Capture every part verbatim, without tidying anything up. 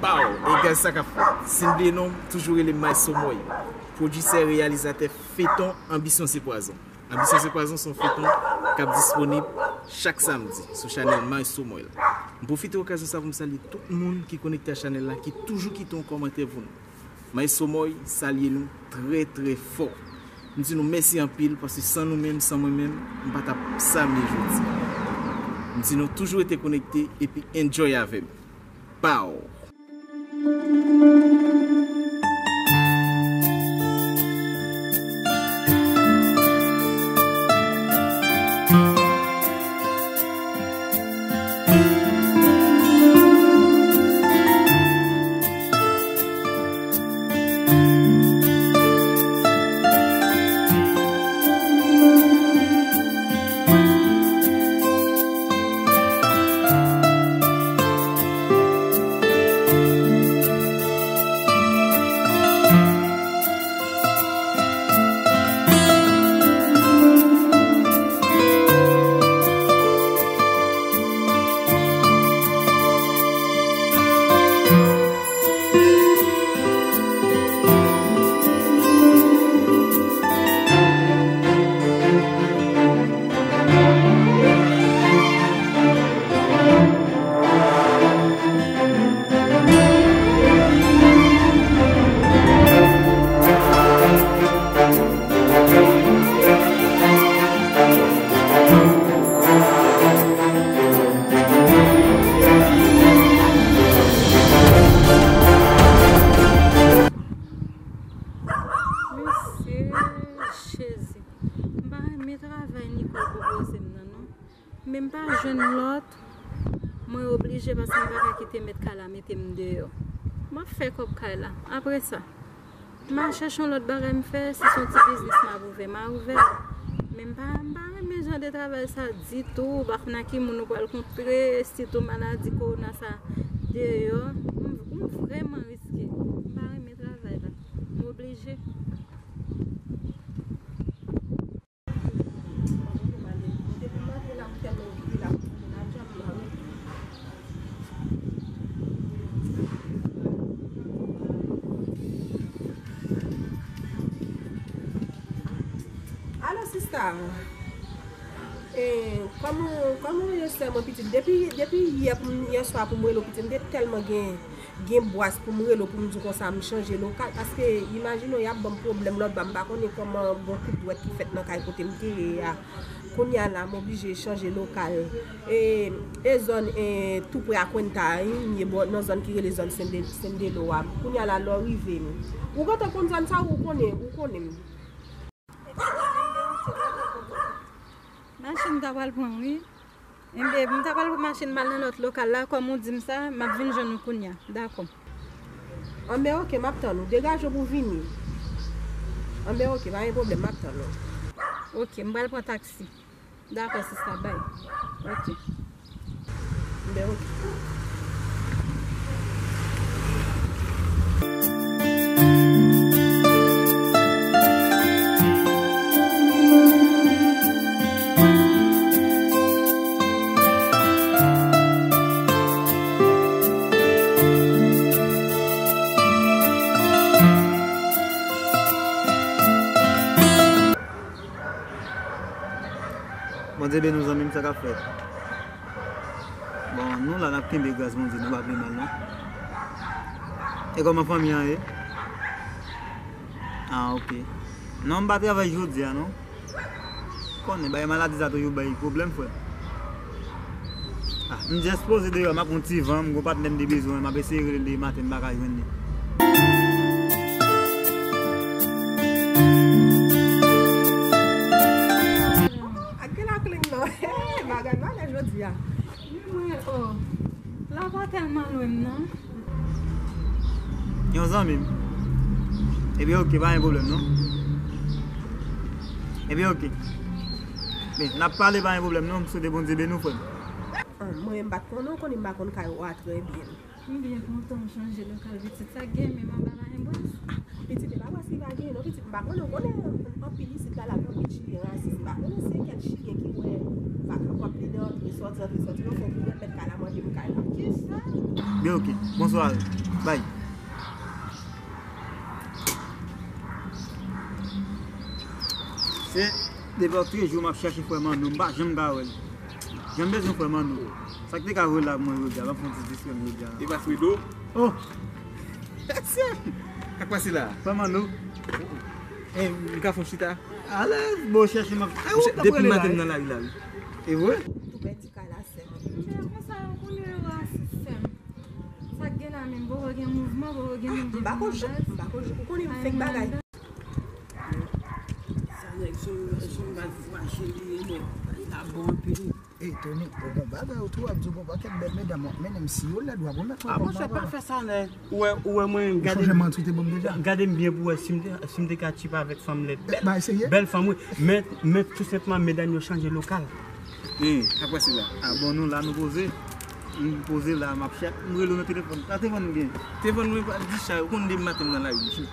Pow! E gaz sa k ap fèt. Si n bliye non m, toujou rele m Maestro Moy. Pwodisè, reyalizatè feton Anbisyon se pwazon. Anbisyon se pwazon se yon feton k ap disponib chak samdi sou chanèl Maestro Moy la. M pwofite okazyon sa pou m salye tout moun ki konekte a chanèl la, ki toujou kite yon kòmantè pou nou. Maestro Moy salye nou trè, trè fò. M di nou mèsi anpil, paske san nou menm, san mwen menm, m pa t ap sa m ye jodi a. M di nou toujou rete konekte epi enjoy avè m. Pow! Mesye Jezi, m pa renmen travay Nicole pwopoze m nan non. Men m pa jwenn lòt, mwen oblije paske m pa ka kite mèt kay la mete m deyò. M ap fè kòb kay la. Apre sa, m a chèche yon lòt bagay m fè, si se yon ti biznis m ap ouvè, m a ouvè l. Men m pa, m pa renmen jan de travay sa ditou, ou pa konn ak ki moun ou pral kontre, sitou maladi kowona sa deyò. M, m vrèman riske. M pa renmen travay la. M oblije. Alo, sista. E, kòman, kòman w ye, sè mwen, pitit? Depi, depi yè pou m, yè swa pou m rele w, pitit, m te tèlman gen, gen bras pou m rele w, pou m di w konsa m chanje lokal, paske imajine w, y ap ban m pwoblèm lòt bò, m pa konnen kòman gon kout dwèt ki fèt nan kay kote m te ye a. Kounye a la, m oblije chanje lokal. E, e zòn, e, tou pre a Kwenta, wi, m ye bò, nan zòn ki rele zòn Sende-, Sendelo a. Kounye a la, lè w rive m. Ou gentan konn zòn sa, ou konnen, ou konnen m. Machin m ta pral pran, wi. Enben, m ta pral pran machin m al nan lòt lokal la, kòm ou di m sa, m ap vin jwenn ou kounye a. Dakò. Anben, oke, m ap tann ou. Degaje w pou w vini. Anben, oke, pa gen pwoblèm, m ap tann ou. Oke, m pral pran taksi. Dakò, sista, bay. Oke. Anben, oke. Bondye beni w, zanmi m, sa k ap fèt? Bon, nou la, n ap kenbe gras Bondye, nou pa pi mal, non. E kòman fanmi an ye? Ah, oke. Non, m pa travay jodi a, non. Konnen, bay maladi sa toujou bay pwoblèm, frè. Ah, m jis poze deyò, m ap yon ti van, m gon patnè m te bezwen, m ap eseye rele l demen maten, m pa ka jwenn li. Ak gen lakling non. Bagay malè jodi a. Men mwen, oh, la pa tèlman lwen m non. Yon zanmi m. Ebyen, oke, pa gen pwoblèm non. Ebyen, oke. Men, n ap pale, pa gen pwoblèm non. M swete Bondye beni w, frè m. Ah, mwen, m pa t konnen, w konnen m pa konn kay ou a trè byen. M byen kontan w chanje lokal, pitit. Sa k gen menm anba pa gen bwès? Ah, pitit, e pa bwès ki pa gen non, pitit. M pa konnen, w konnen anpil isit la, la gen anpil chilyen rasis. M pa konnen se kèk chilyen ki wè vakabon ap plede antre, sòti, antre, sòti. Yon fwa pou mèt kay la mande m kay la. Kisa? Byen, oke. Bonswa. Bay. Se depi trè jou m ap chèche frè Manno, m pa janm ka wè l. Jan m bezwen frè Manno. Sa k te ka rele ak mwen jodi a, l ap fè yon ti diskrè jodi a. E pa Fredo? Oh! Sa k pase la? Frè Manno. E, m ka fè yon chita? Alèz, bon, chèche m ap. E ou k ap rele la? Depi maten m nan lari la, wi. E vre? Tou pèdi kay la, sè m. Konsa yo konnen yo rasis, sè m. Sa k gen la menm? Bobo gen mouvman, bobo gen moun ki vin nan baz. M pa konn, m pa konn, ou konnen m fèk bagay. Sa nèg sou, sou baz mache li ye, nèg. Bagay la bon anpil. Ey, Tony, ou gon bagay ou tou, w ap di w gon pakèt bèl medam w ap mennen m, si yo lèd, w ap remèt mwen kòb mwen. Ah, monchè, pa fè sa, nè. Ou wè, ou wè mwen, gade m, gade m byen pou wè si m te, si m te ka tchip avèk fanm lèd. Bèl, bèl fanm, wi. Men, men tou senpman, medam yo chanje lokal. Hen, sa k pase la? Ah, bon, nou la, nou poze. Nou poze la, m ap chèche, m rele w nan telefòn. Sa telefòn ou gen? Telefòn mwen pa di chay, ou konn depi maten m nan lari, mesye.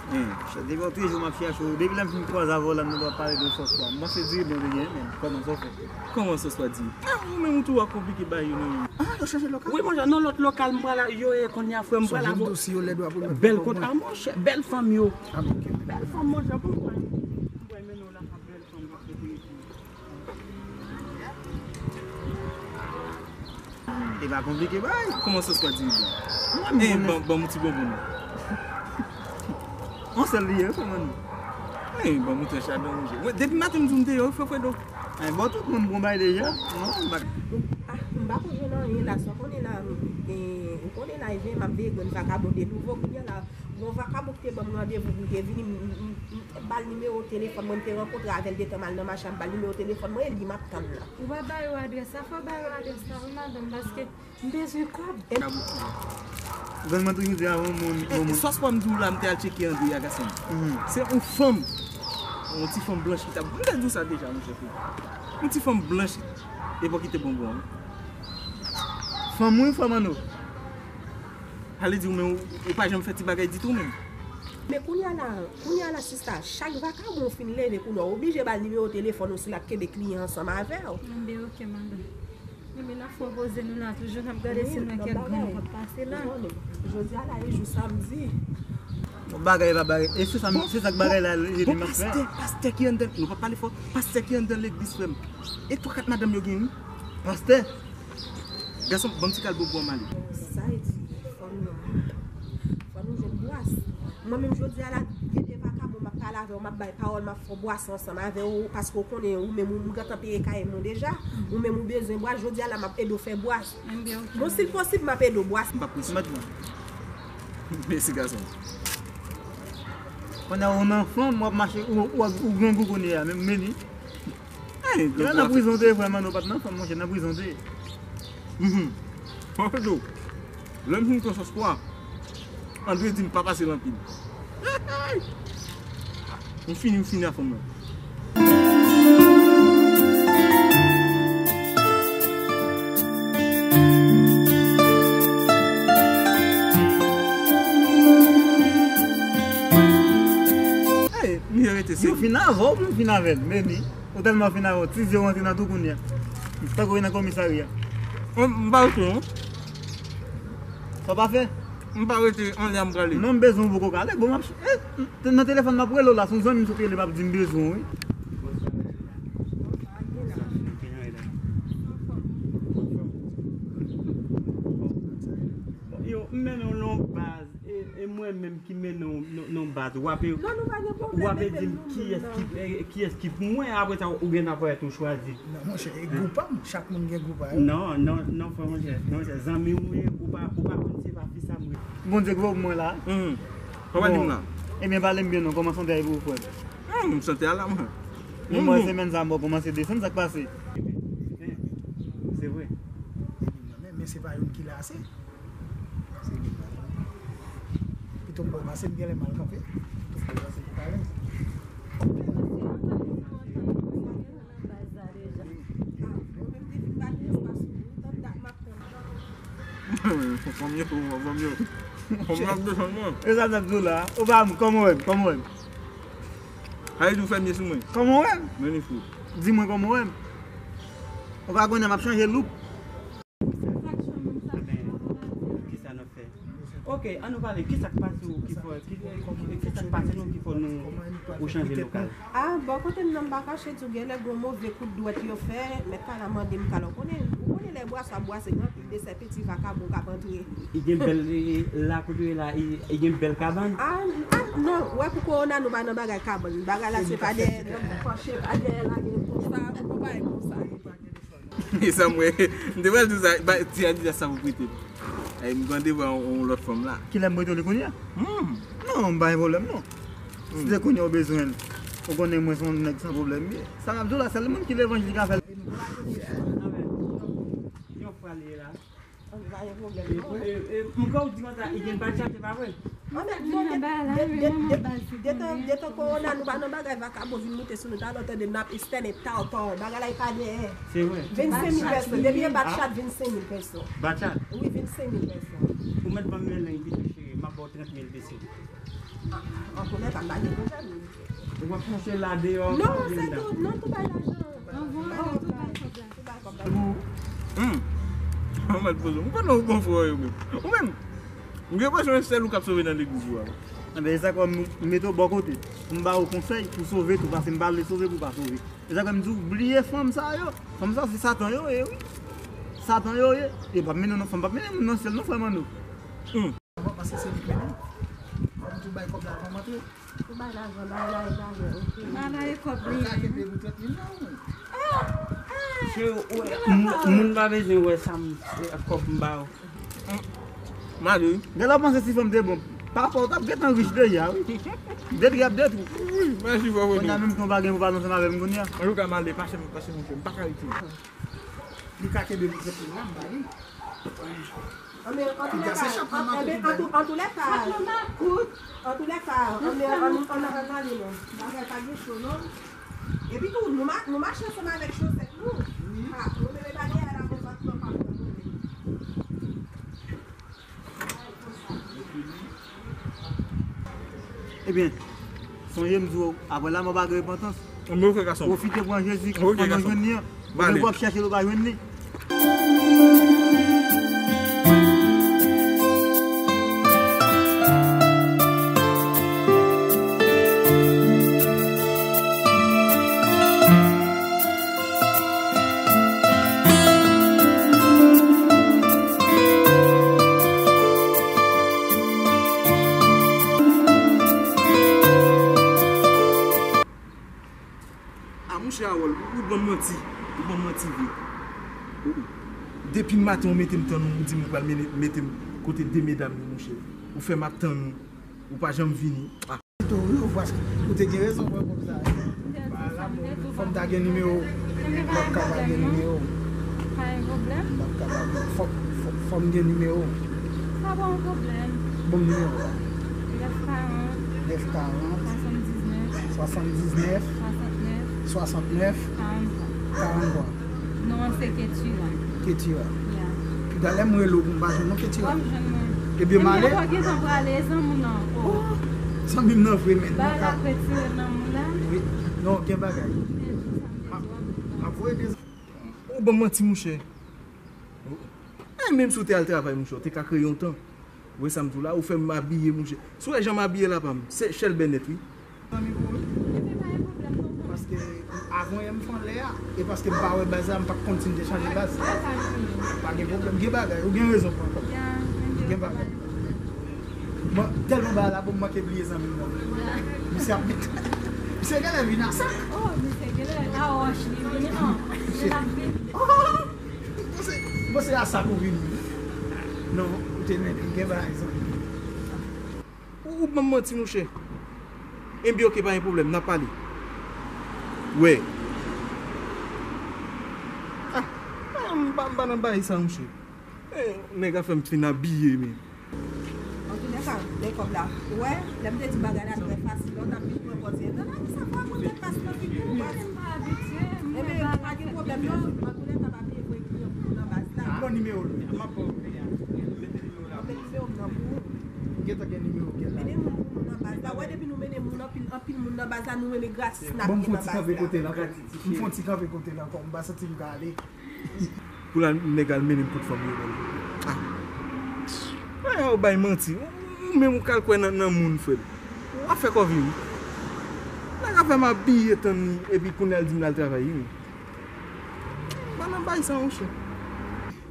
Hen, depi trè jou m ap chèche w. Depi lè m fin kwaze avè w la, nou t ap pale de sòs pwa. M panse diri blan ou te gen, men kòman sa w fè? Kòman sòs pwa diri? Ah, ou menm ou tou w ap konplike bagay yo, non. Ah, yo chanje lokal? Wi, monchè, nan lòt lokal m pral, yo ye kounye a, frè, m pral avè w. Bèl kot, ah, monchè, bèl fanm yo. Ah, ok. Bèl fanm, monchè, pou m pral, m pral mennen w lakay bèl fanm k ap fè tourism. E pa konplike, bay. Kòman sòs pwa diri blan? Eh, ban, ban m ti bonbon non. On sèl li ye, kòman nou? Eh, ban m yon tranch ladan, monchè. Mwen, depi maten m di w m te yo, frè Fredo. Eh, bon, tout moun bon bay deja. Non, m pa. Ah, m pa konn jwenn anyen la, sa w konnen la, eh, ou konnen la, e vyen, m ap veye grenn vakabon de nouvo, kounye a la, gon vakabon ki te ban m randevou pou l te vini, m, m, m, m ba l nimewo telefòn mwen, m te rankontre avè l detan m al nan mache a, m ba l nimewo telefòn mwen, e li m ap tann la. Ou pa ba yo adrès la, fò w ba yo adrès la, wi, madanm, paske m bezwen kòb. Grann mwen toujou di a, yon moun, yon moun. Sòs pwa m di w la, m te al tcheke André a, gason. Se yon fanm, yon ti fanm blanch ki t ap, m te di w sa deja, monchè, frè. Yon ti fanm blanch, epòk ki te bonbon an. Fanm wi, fanm anno. Ale di ou menm, ou, ou pa janm fè ti bagay ditou menm. Men kounye a la, kounye a la, sista, chak vakabon ou fin leve kounye a, ou oblije ba l nimewo telefòn ou si l ap kenbe kliyan ansanm avè w. Enben, ok, madanm. Enben, n ap fè yon poze nou la toujou, n ap gade si nou wè kèk grann k ap pase la. Jodi a la, e jou samdi. Bon, bagay pa bagay. E se sa, se sa k bagay la, li di m ap fè. Pastè, pastè ki anndan, nou pa pale fò, pastè ki anndan legliz, frè m. E twa kat madanm yo gen, wi. Pastè? Gason, ban m ti kal bobo an m ale. Sa e di, fò nou, fò nou jwenn bwas. Mwen menm jodi a la, gen de vakabon m ap pale avè w, m ap bay pawòl, m ap fè bwas ansanm avè w, paske w konnen ou menm ou, m gentan peye kay mwen deja, ou menm ou bezwen bwas, jodi a la m ap ede w fè bwas. Bon, si l posib, m ap ede w bwas. M p ap prese. Mèsi gason. Pandan ou nan fanm, w ap mache, ou, ou, ou grangou kounye a, men, men ni. Hey, yo nan prizon te vrèman, nou pa t nan fanm, monchè, nan prizon te. Mhm. Mwen fè di w, lè m fin pran sòs pwa, André di m pa pase l anpil. M fini, m fini a fanm nan. Hey, m rete se. Yo fin avè w, m fin avè l, men ni. Ou tèlman fin avè w, ti zye w antre nan tou kounye a. Tankou w nan komisarya. M, m pa rete non. Sa w pa fè? M pa rete, anlè a m prale. Non, m bezwen w pou w ka ale. Bon, m ap, eh, nan telefòn m ap rele w la, se yon zanmi m sot rele m ap di m bezwen w, wi. Yo, m mennen w nan yon baz. E, e mwen menm ki mennen w nan, nan baz, w ape, w ape di m kiyès ki, e, kiyès ki pou mwen, apre sa, ou gen dwa parèt ou chwazi. Non, monchè, e gwoup pa m, chak moun gen gwoup pa yo. Non, non, non, frè, monchè, monchè, zanmi w ye, ou pa, ou pa konn se pa fi sa m ye. Bondye k voye w pou mwen la. Sa w pral di m la? Ebyen, pale m byen non, kòman sante a ye pou ou, frè? Hmm, sante a la, mwen. Men mwen, semèn sa, m wè w kòmanse desann, sa k pase? Se vre. Men, men se pa youn ki la, se. Se li menm. Pito m pase, m genlè mal kanpe. Pito m pase pou kalè. Fanm yo, fanm yo. Fanm yo ap desann mwen. E sa m ap di w la, ou pa, kòman w wè m, kòman w wè m? Sa vle di w fèmye sou mwen. Kòman w wè m? Men li fou. Di mwen kòman w wè m. Ou pa konnen m ap chanje look. Sa k chanje m sa? Kisa n ap fè? Ok, an nou pale, kisa k pase w ki fè, ki, ki, kisa k pase nou ki fè nou, ou chanje lokal? Ah, bò kote m nan, m pa kache di w, genlè gon move kout dwèt yo fè, mèt kay la mande m kay la. Ou konnen, ou konnen lè brase w ap brase, gen anpil de sèpenti vakabon k ap antre. I gen bèl, i, i, la kote w ye la, i, i gen bèl kabann? Ah, ah, non, wè pou kowona nou pa nan bagay kabann. Bagay la se pa dèyè, nèg panche pa dèyè la, gen konsa, ou pa bagay konsa. E sa m wè, m te pral di w sa, ba, di Adidas sa pou prete m. Ay, m gen randevou ak yon, yon lòt fanm la. Kilè m prete w li kounye a? Hmm. Non, m pa gen pwoblèm non. Si se kounye a w bezwen l, ou konnen mwen se yon nèg san pwoblèm m ye. Sa m ap di w la, sèl moun ki levanj li ka fè l. Yon fwa li ye la. An, pa gen pwoblèm non. E, e, e, m kwè w di konsa, i gen batchat, se pa vre? An, men, non, de, de, de, de, detan, detan kowona, nou pa nan bagay vakabon vin moute sou nou, talè w tande n ap estène taw taw, bagay la e pa dèyè. Se vre. Vennsenk mil pèson, depi e batchat, vennsenk mil pèson. Batchat? Wi, vennsenk mil pèson. Ou mèt ban m yon leng pito cheri, m ap ba w trant mil peso. Ah, an konnen sa, m pa gen pwoblèm. Ou p ap kouche la deyò. Non, se tou, non, tou bay lajan. Anvan, tou bay kòb la. Hmm. Mwen mèt poze. M konnen ou bon frè yo menm. Ou menm. M gen enpresyon se sèl ou k ap sove nan legliz ou a. Enben, e sa k fè m mete w bò kote. M ba ou konsèy pou sove tou, paske m pa vle sove pou pa sove. E sa k fè m di w, bliye fanm sa yo. Fanm sa se Satan yo ye, wi. Satan yo ye. E p ap mennen non, fanm p ap mennen moun nan syèl non, frè Manno. Hmm. Bon, paske se li k mennen. Fò m tou bay kòb la avan m antre. Ou bay lajan, bay la e bagay, ok. Bagay e kòb li. Ou ka kenbe pou trant mil la, wi. Cheri, ou, m-, moun pa bezwen wè sa m, kòb m ba w. M ale, wi. Gen lè w panse si fanm te bon, papa w t ap gentan rich deja, wi. Detwi ap detwi. Wi, mèsi, frè René. Kounye a menm tan w pa gen pou pale ansanm avè m kounye a. Antouka, m ale, pase, pase monchè, m pa ka rete. Li ka kenbe pou trant mil la, m ba li. Anben, antoulèka, anben, antou-, antoulèka, antoulèka, anben, ann, ann, ann ale non. Bagay pa gen cho non. Epi tou, nou ma-, nou mache ansanm avèk chosèt nou. Wi. Ha, nou menm e pa dèyè la, bon, pa pran, pa pran. Ebyen, sonje m di w, apre lanmò pa gen repantans. Pwofite pran Jezi pandan w jwenn li an. Oubyen w ap chèche l, ou pa jwenn li. A, monchè Harold, ou, ou ban m manti. Ou ban m manti vre. Ou, ou. Depi maten ou mete m tann ou, ou di m ou pral mene-, mete m kote de medam yo, monchè. Ou fè m ap tann ou. Ou pa janm vini. A. Pito, wi, ou paske ou te gen rezon pran kòb sa. Fò m ta gen nimewo w. M p ap kapab gen nimewo w. Pa gen pwoblèm. M p ap kapab. Fò, fò, fò m gen nimewo w. Sa pa yon pwoblèm. Bon, nimewo w la. Nèf karant. Nèf karant. Swasanndiznèf. Swasanndiznèf. Swasantnèf. Swasantnèf. Karanntwa. Karanntwa. Non an se Ketira. Ketira. Ya. Piga lè m rele w pou m pa jwenn non Ketira. W ap jwenn mwen. Ebyen m ale. Ebyen w gentan prale, zanmi w nan. Oh, zanmi m nan vre, men. Bagay la ap retire nan moun la. Wi. Non, gen bagay. M ap, m ap voye de. Ou ban m manti, monchè. Ay, menm si w te al travay, monchè, w te ka kreye yon tan. Ou wè sa m di w la, ou fè m abiye, monchè. Si w wè jan m abiye la, pa m, se Shell Bennett, wi. Zanmi pou ou. Epi pa gen pwoblèm non, zanmi. Paske avan yè m fè anlè a, e paske m pa wè baz la, m pa t konn si m te chanje baz. Pa gen pwoblèm, gen bagay, ou gen rezon pran kòb. Gen bagay. Bon, tèlman bagay la bon, m manke bliye zanmi m nan. Misye ap met. Misye genlè vin a sa. Oh, misye genlè a wòch li vini, non. Misye ap vin. Oh! Bon, se, bon, se a sa pou vini. Non, ou te mete gen bagay, zanmi. Ou, ou ban m manti, monchè. Ebyen, oke, pa gen pwoblèm, n ap pale. Wè. Ah, ah, m pa, m pa nan bagay sa, monchè. Eh, nèg a fè m fin abiye, men. Antoulèka, men kòb la. Ou wè, lè m te di bagay la trè fasil, lè w t ap vin pran kòb se, nan la, sa fè w ap pran tèt fasil nan figi w, baz. Ebyen, pa gen pwoblèm, non. Antoulèka, pa bliye voye kliyan pou nou nan baz la. Bon nimewo l, m ap ba w kliyan. Mete nimewo l la. Mete nimewo m nan pou ou. Gentan gen nimewo kèl la. Mennen moun pou nou nan baz la. Ou wè, depi nou mennen moun, anpil, anpil moun nan baz la, nou renmen gratis n ap gen nan baz la. Bon, m fon ti kanpe kote l ankò. M fon ti kanpe kote l ankò. M pa santi m ka ale. Pou la nèg al mennen m kot fanm yo bèl. Ah. Ou bay manti. Ou, ou menm ou k al kwè nan, nan moun, frè m. W ap fè kò vini. Nèg ap fè m abiye tann li, epi kounye a l di m l al travay, wi. Ban nan bay sa, monchè.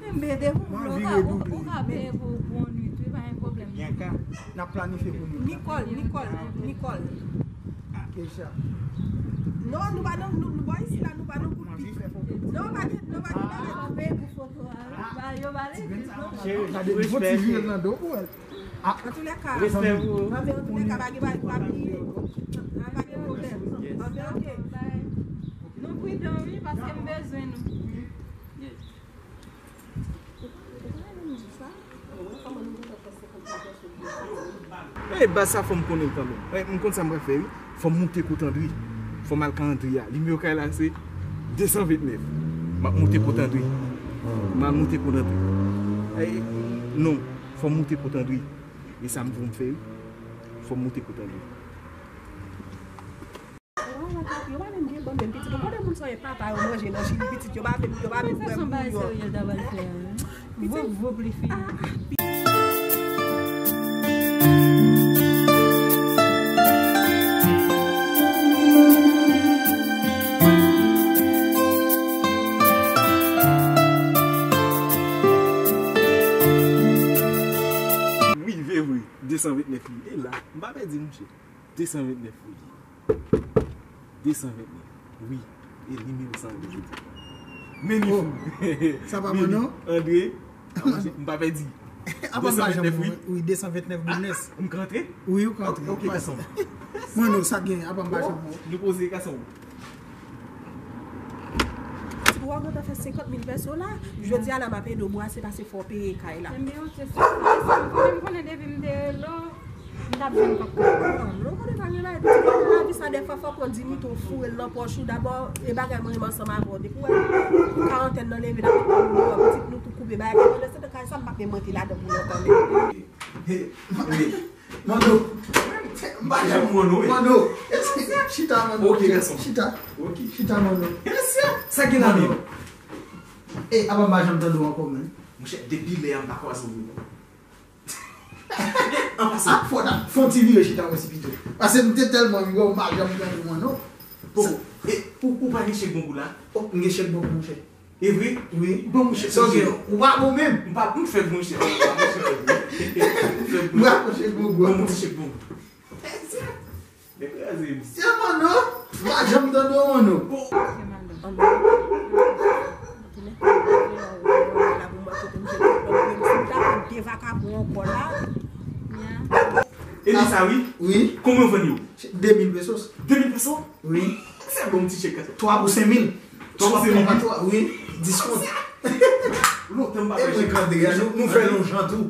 Enben, devan w, ou ka, ou, ou ka peye pou, pou yon nwit, wi, pa gen pwoblèm. Bianca, n ap planifye pou nou. Nicole, Nicole, Nicole. Keisha. Non, nou pa nan, nou, nou pa isi la, nou pa nan kout pit. Non, pa gen, non, pa gen bagay. Yo pa peye pou foto a, wi. Yo pa lejis, non. Cheri, gade, respè, fon ti vye nan do pou wè. Antoulèka, respè pou ou. Anben, antoulèka, pa gen, pa, pa bliye. Pa gen pwoblèm. Anben, oke. Nou pridan, wi, paske m bezwen nou. Yes. Ey, baz sa fò m konnen l kanmenm. Ey, m konn sa m pral fè, wi. Fò m moute kot André. Fò m al ka André a. Nimewo kay la se de san vennèf. M ap moute kot André. M al moute kot André. Ey, non, fò m moute kot André. E sa m pou m fè, wi. Fò m moute kot André. Yo pa menm gen bon menm pitit. Ou konnen moun sa yo e papa yo manje nan Chili, pitit yo pa menm, yo pa menm wè moun yo. Pitit. Voup, voup, li fini. Wi, vre, vre. De san vennèf li. E la, m pa pèdi, monchè. De san vennèf, wi. De san vennèf. Wi. E li menm sa, jodi. Men li fou. Sa pa bon, non? André, m pa pèdi. Apa m pa janm, wi, de san vennèf gournes. M ka antre? Wi, ou ka antre. Ok, gason. Mano, sa gen, apa m pa janm. Nou poze, gason. Ti pou w ap fè senkant mil peso la, jodi a la m ap ede w bwase, pase fò w peye kay la. Enben, ok, se sa. Èske m konnen, m konnen depi m te rele w, m t ap jwenn kòb. Non, non, konnen pa gen bagay, pitit, lavi sa, dèfwa fòk ou di m tou foure l nan pòch ou. Dabò, e bagay mwen menm ansanm avè w. Depi w wè karantèn nan leve, l ap fè moun yo, pitit, nou tou koupe bagay. Pandan se tan kay sa, m p ap menm rantre ladan pou lontan menm. Hey, hey, Mano, m pa janm wè w non, wi. Mano, chita, Mano. Ok, gason. Chita. Ok. Chita, Mano. Sa gen la menm? E, apa m pa janm tande w ankò, menm. Monchè, depi lè a m pa kwaze w non. An pasan. Ah, fò ta, fò ti vire chita wè si pito. Paske m te tèlman anvi wè w, m pa janm tande w non. Bon, e, ou, ou pa gen chèk bank ou la? Oh, m gen chèk bank, monchè. E vre? Wi. Bon, monchè, sa w gen, ou pa bon menm. M pa, m fèb, monchè. M pa bon, monchè, fèb, wi. M pa bon, chèk bank ou. Bon, monchè, chèk bank ou. Nèg kraze m. Se Mano. M pa janm tande w, Mano. Bon. E li sa, wi? Wi. Konbyen w vann yo? De mil pesos. De mil pesos? Wi. Se bon ti chèk sa. Twa pou senk mil. Twa pou senk mil? Twa, wi. Diskont. Lontan m pa fè chèk. E mwen k André a, nou, nou fè l yon jan tou.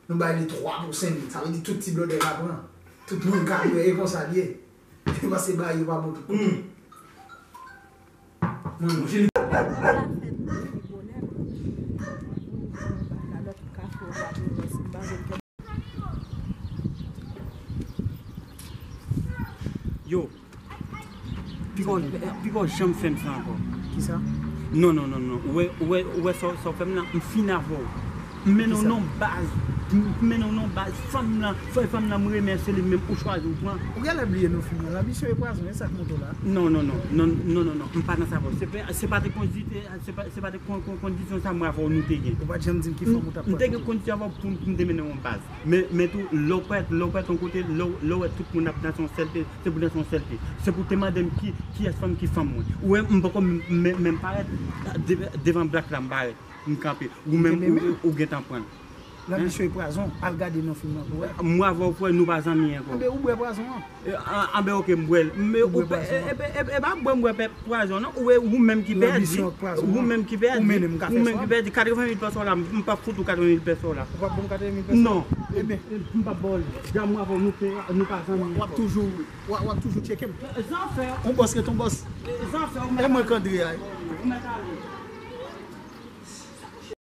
Nou bay li twa pou senk mil. Sa vle di tout ti blòdè ka pran. Tout moun ka pran. E konsa l ye. Paske bagay yo pa bon tout kote. Mwen, mwen, Yo, piko, piko janm fè m sa ankò. Kisa? Non, non, non, non. Ou wè, ou wè, ou wè sa, sa w fè m nan, m fin avè w. M mennen w nan baz, m mennen w nan baz. Fanm nan, fanm nan, m remèsye li, menm ou chwazi w pran. Ou genlè bliye non fim nan. Lanbisyon e pwazon, e sa k monte w la? Non, non, non. M pa nan sa vre. Se pa, se pa te kondisyon, se pa, se pa te kon-, kon-, kondisyon sa mwen avè w nou te gen. Ou pa t janm di m ki fanm ou t ap pran. M te gen kondisyon avè w pou m, pou m te mennen w nan baz. Men, men tou, lè w parèt, lè w parèt yon kote, lè w, lè w wè tout moun ap danse yon sèl pye, se pou danse yon sèl pye. Se pou te mande m ki, kiyès fanm ki fanm mwen. Ou wè, m poko m, m, menm parèt de-, devan blak la, m parèt, m kanpe. Ou menm, ou, ou gentan pran l. Lanbisyon e pwazon, al gade nan fim nan pou wè. Mwen avè w, frè, nou pa zanmi ankò. Anben, ou bwè pwazon an. E, a, anben, ok, m bwè l. Men ou bwè pwazon an. E, e, e, e pa bwè m bwè pè-, pwazon, non. Ou, ou menm ki pèdi. Lanbisyon ak pwazon an. Ou menm ki pèdi. Ou mennen m ka fè sa. Ou menm ki pèdi. Katreven mil peso la, m p ap fout ou katreven mil peso la. Ou p ap ban m katreven mil peso? Non. Enben, m p ap ba w li. Dam, mwen avè w, nou pa, nou pa zanmi ankò. W ap toujou, w ap, w ap toujou tcheke m. Zanfè. On bòs ret on bòs. Zanfè, ou mèt ale. E mwen k André a. Ou mèt ale.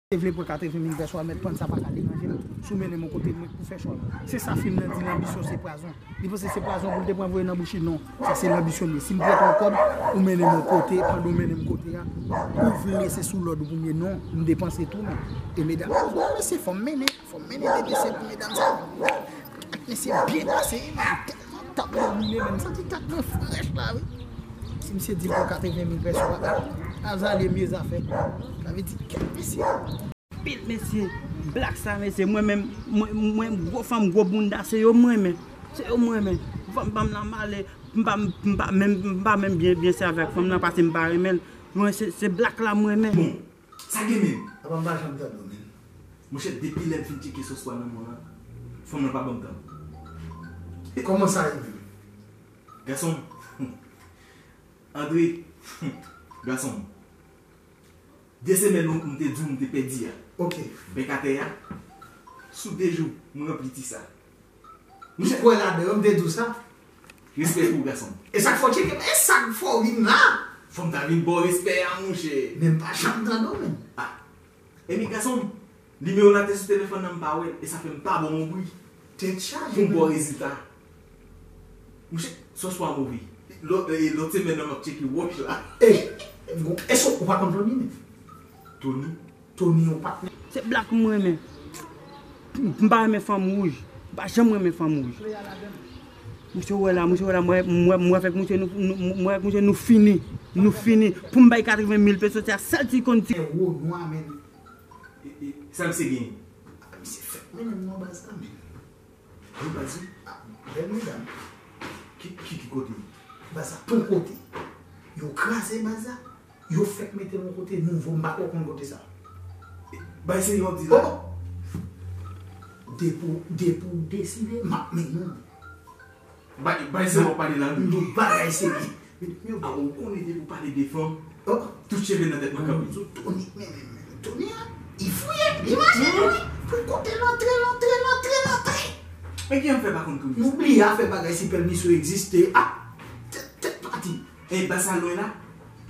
Te vle pran katreven mil pèso a, mèt pann sa pa ka deranje m. Si w mennen m yon kote, mwen pou fè chwa. Se sa fim nan di, lanbisyon se pwazon. Li panse se pwazon pou l te pran voye nan bouch li, non. Sa se lanbisyon li ye. Si m prete yon kòb, ou mennen m yon kote, pandan w mennen m kote a, ou vle se sou lòd ou pou m ye, non. M depanse tou, men. E medam, non, mesye, fò m mennen, fò m mennen de de senk pou medam sa. Mesye byen pase, wi, men tèlman tab domine, men m santi tab mwen frèch la, wi. Si misye di l pran katreven mil pèso a, Azalye mye zafè. Sa vle di, kèt mesye. Pil mesye, blak sa mesye, mwen menm, mwen, mwen gwo fanm, gwo bounda, se yo m renmen. Se yo m renmen. Fanm pa m nan male, m pa, m pa menm, m pa menm byen, byen sèvi avèk fanm nan, paske m pa renmen l. Mwen, se, se blak la m renmen. Bon, sa gen menm? Apa m pa janm tande w, menm. Monchè, depi lè m fin tcheke sòs pwa nan men w lan, fanm lan pa ban m tan. E kòman sa ye menm? Gason m. Andre, gason m. De semèn ou, m te di w m te pèdi a. Ok. Bèk atè a. Sou de jou, m ranpli ti sa. M kwè ladan yo, m te di w sa. Respè pou ou, gason m. E sa k fè w tcheke m? E sa k fè w vin la? Fò m ta vin ba w respè a, monchè. Men m pa janm tande w, menm. Ah. Ebyen, gason m, nimewo w la te sou telefòn nan, m pa wè l, e sa fè m pa ba w yon bri. Tèt chaje, pou m ba w rezilta. Monchè, sòs pwa move. Lòt, e, lòt semèn nan, m ap tcheke wòch la. E, bon, èske ou pa konn Tony, menm? Tony? Tony, yon patnè. Se blak m renmen. M pa renmen fanm wouj. M pa janm renmen fanm wouj. Misye wè la, misye wè la, mwen, mwen, mwen avèk misye nou, nou, mwen avèk misye nou fini. Nou fini. Pou m bay katreven mil peso, se a sèl ti konn ti. E wo nwa, menm. E, e, sa misye genyen? Ah, misye fèk mennen m nan baz la, menm. Wi, baz wi. Ah, bèl medam. Ki, ki, ki kote? Baz la, ton kote. Yo kraze baz la. Yo fèk mete m yon kote nouvo, m pa twò konn kote sa. Bay serye w ap di la? Oh! Depi w, depi w deside, m ap mennen w. Bay, bay serye w ap pale la, wi. M di w bagay serye. A, ou konnen depi w pale de fanm, oh, tout cheve nan tèt mwen kanpe. Tony, men, men, men, Tony a, li fouye, li mache, wi. Pou kote l antre, l antre, l antre, l antre. Men ki an fè pa konn Tony? Nou bliye afè bagay si pèmisyon egziste. Ah, tèt, tèt pati. E baz sa lwen la?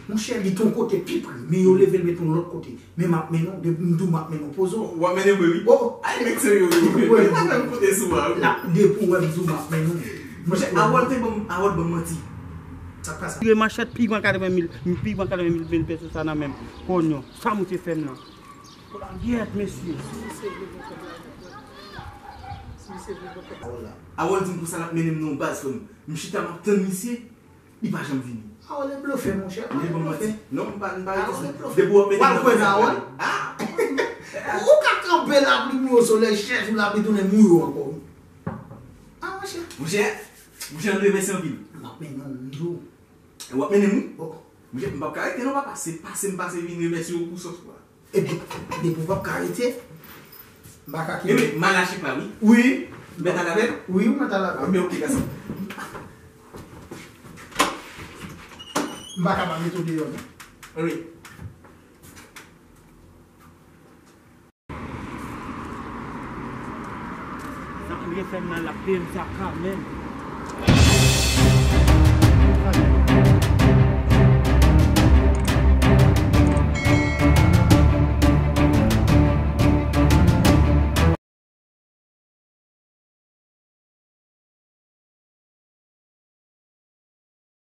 Monchè, li t on kote pi pre, men yo leve l met yon lòt kote. Men m ap mennen w, depi m di w m ap mennen w, poze w. W ap mennen mwen, wi. Oh. Ay, nèg serye, wi. Wi. Ou pa fè m kote sou a, wi. La, depi w wè m di w m ap mennen w. Monchè, Harold te ban m, Harold ban m manti. Sa k pase? Tire manchèt pi pran katreven mil, pi pran katreven mil peso sa nan men m. Konyo, sa misye fè m nan. Gyèt, mesye. Harold la. Harold di m konsa l ap mennen m nan yon baz, frè m. M chita, m ap tann misye. Li pa janm vini. Harold e blofè, monchè. Li bon manti. Non, m pa, m pa rete sou. Depi w ap mete nan prizon. Ah! Ou ka kanpe lapli pou yo solèy chèch ou lapli tounen mouye w ankò. Ah, monchè. Monchè, monchè, Andre, mèsi anpil. M ap mennen w, m di w. W ap mennen m, wi? Bon. Monchè, m p ap ka rete non, papa. Se pase m pase vin remèsye w pou sòs pwa. Epi, depi w p ap ka rete, m pa ka kite. Epi, m al achte pa, wi. Wi. Mèt al avè m? Wi, ou mèt al avè m. Enben, oke, gason. M pa ka pa mete w deyò, non. Wi. Sa Andre fè m nan l ap peye m sa kanmenm.